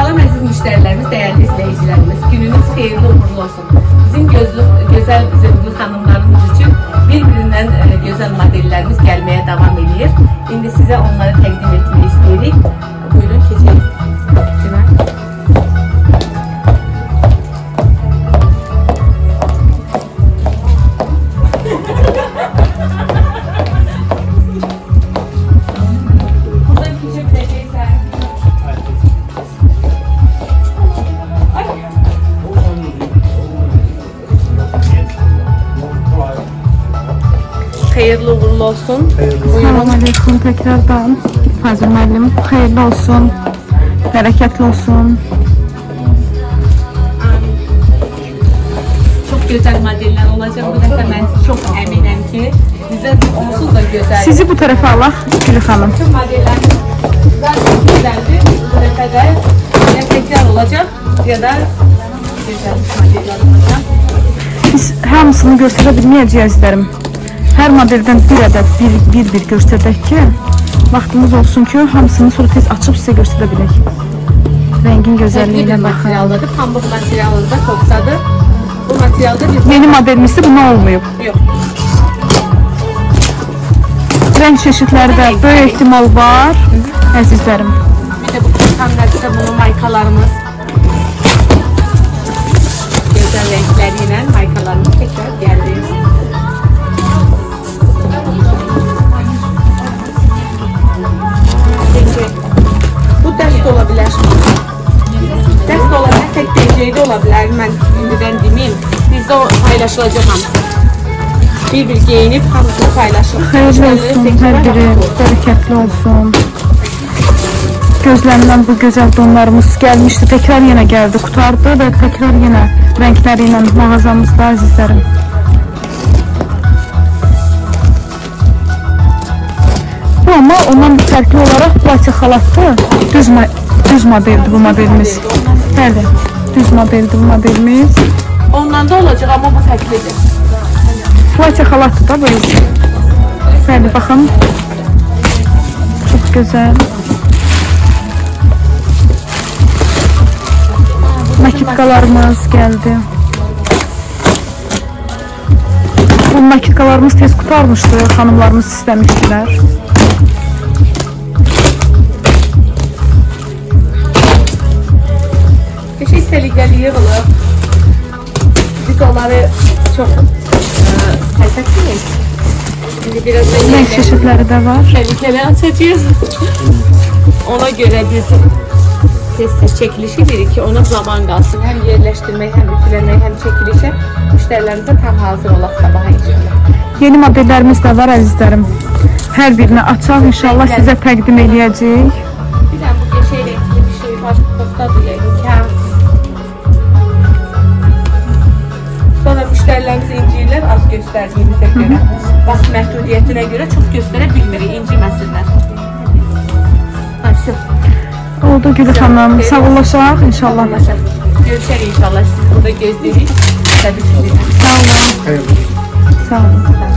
Salam əziz müştərilərimiz, dəyərli izləyicilərimiz. Gününüz xeyirli, uğurlu olsun. Bizim gözəl, zövqlü xanımlarımız üçün bir-birindən gözəl modellərimiz gəlməyə davam edir. İndi sizə onları təqdim etmək istəyirik. Buyurun, keçək. Buradan keçə biləcəksən. Xeyirli uğurlu olsun. Salam aleyküm tekrardan. Fazıl müəllim, xeyirli olsun, bərəkətli olsun. Çox gözəl modellər olacaq. Bu dəfə mən çox əminəm ki, bizə onsuz da gözəl. Sizi bu tərəfə alaq, Gülü xanım. Bütün modellərimiz zaten gözəldir. Bu dəfə də ya təkrar olacaq, ya da gözəl modellər olacaq. Biz hamısını göstərə bilməyəcəyik əzizlərim. Hər modeldən bir ədəd, bir-bir göstərdək ki, vaxtımız olsun ki, hamısını sonra tez açıb sizə göstərə bilək. Rəngin gözəlliyinə baxın. Materialdadır, pambıq materialında kopsadır. Bu materialda biz... Yeni modelimizdə buna olmayıb. Yox. Rəng çeşidləri də böyük ehtimal var, əzizlərim. Bir də bu kombinasiyada bunun maykalarımız. Gözəl rəngləri ilə maykalarımız tekrar gəldi. Bu dəst ola bilər. Dəst ola bilər, tək DC-də ola bilər. Mən indidən deməyim. Bizdə o paylaşılacaq hamısı. Bir-bir geyinib hamısını paylaşılır. Xeyirli olsun, hər biri bərəkətli olsun. Gözlənilən bu gözəl donlarımız gəlmişdi. Təkrar yenə gəldi, qurtardı və təkrar yenə rəngləri ilə mağazamızda əzizlərim. Bu amma ondan fərqli olaraq platiya xalatdır. Düz modeldir bu modelimiz. Bəli, düz modeldir bu modelimiz. Ondan da olacaq amma bu fərqlidir. Platiya xalatdır da bu. Bəli, baxın. Çox gözəl. Nakitkalarımız gəldi. Bu nakitkalarımız tez qurtarmışdı. Xanımlarımız istəmişdilər. Qəşəng səliqəli yığılıb. Biz onları çox tərpətmirik. İndi biraz da rəng çeşidləri də var. Səliqəli açacağız. Ona görə biz tez-tez çəkiliş edirik ki, ona zaman qalsın. Həm yerləşdirmək, həm ütüləmək, həm çəkilişə müştərilərimizə tam hazır olaq sabaha inşallah. Yeni modellərimiz də var əzizlərim. Hər birini açaq inşallah sizə təqdim eləyəcəyik. Bir dənə bu qəşəng rəngli bir şey var. Nöqtədir yəqin ki. Sonra müştərilərimiz inciyirlər az göstərdiyimizə görə. Vaxt məhdudiyyətinə görə çox göstərə bilmirik, inciməsinlər. Oldu Gülü xanım, sağollaşaq inşallah. Görüşərik inşallah, siz burada gözləyirik. Sağ olun. Sağ olun.